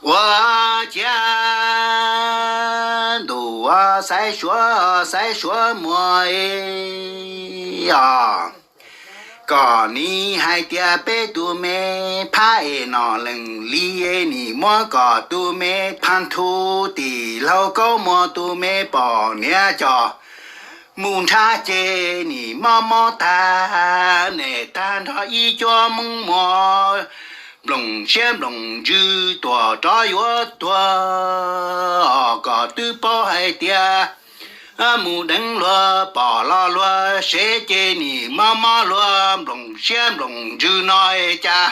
Ua ciav ntuj, xaiv suav, xaiv suav muag os, kom nim hais tias peb tus me phab es nom lees li, nim muab kom tus me phaj thu tim laug kaub muag tus me poj niam coj mus nrhav ces nim mob mob tag, nim tag nrho ib cuab moob muag, nploos siab nploos ntsws tuam rov yuav tuag, kom twb paub hais tias mus deev luag pom los luag sev ces nim mob mob luag, nploos siab nploos ntsws no es cas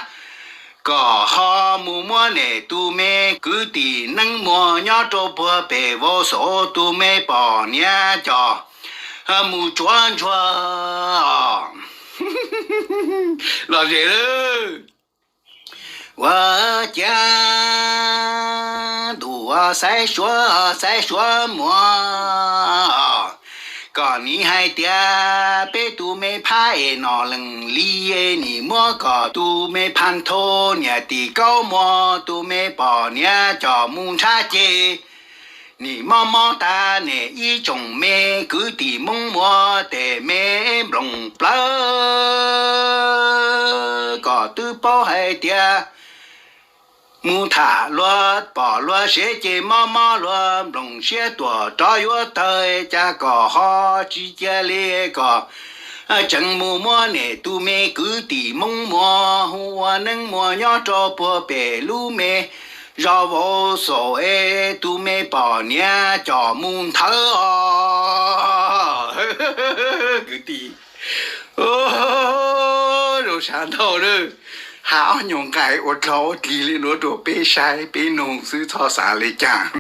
kom ho mus muab nim tus me kwv tim neeb muag nyob rau puag pem vauv xauv tus me poj niam coj mus tsuav ntsuag los zes lawm. Ua ciav ntuj, xaiv suav, xaiv suav muag, kom nim hais tias peb tus me phab es nom lees li, nim muab kom tus me phaj thu niam tim kaub muag tus me poj niam coj mus nrhav ces nim mob mob tag, nim ib tsoom me kwv tim moob muag tes me nploos plawv, kom twb paub hais tias mus tham luag pom luag sev ces mob mob luag, nploos siab tuam rov yuav tawg, cas kom ho tsis cia li, kom tseem mus muab nim tus me kwv tim moob muag hu ua neeb muag nyob rau puag pem lub me zos vauv xauv es tus me poj niam coj mus nthawv os. Kwv tij, zoo sab ntau lawm, hais ob nyuag nqai ua dlog ua dig li nuav rau peb saib peb noog xwb, txhob xav li cas.